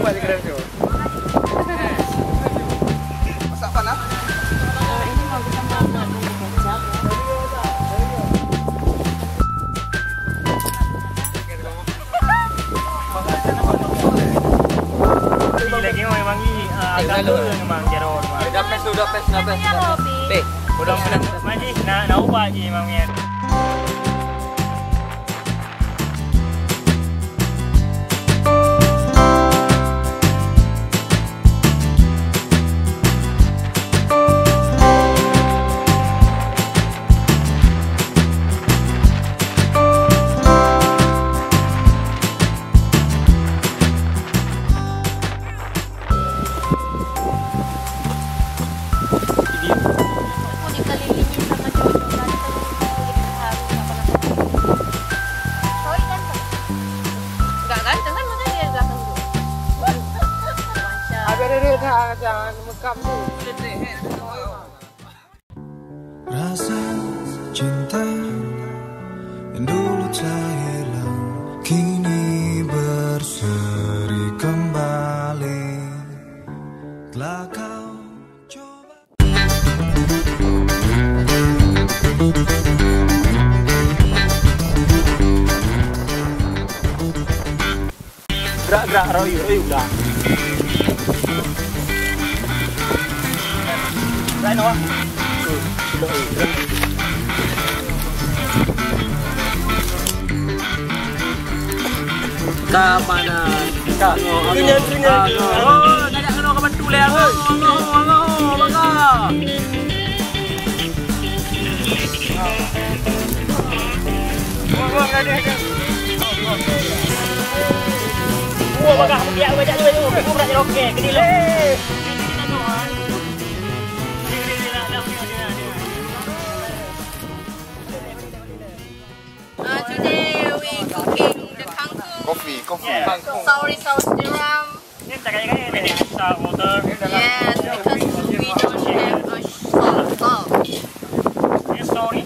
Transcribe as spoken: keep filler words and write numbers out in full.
Masak apa, nak? Lagi memang ni, ah, agak turun memang, Jero. Dah pes tu, dah pes, dah pes, dah pes. Teh, udah pernah. Majlis nak, nak ubah je memang ni. Aku dikelilingi sama cowok ganteng, kulit harum, apa namanya? Cowok ganteng. Nggak ganteng kan, makanya dia ganteng dulu. Macam. Ada, ada, ada, ada, ada, mekam tu. Rasa cinta yang dulu tak hilang, kini berseri kembali. Telah kau coba. Gerak-gerak, rayu, rayu dah. Gerak noh. Ka mana? Ka. Tengok, tengok, tengok. Oh, tajak kena ka bantu lé. Allah, Allah, Allah, Allah. Wah, bagah, biar bajak dulu, aku berat di lokek, kena lé. Uh, today we cooking the kangkung. Coffee, coffee. Yeah. Kangkung. Sour sauce drum. Yes, because we don't have a salt. Salt.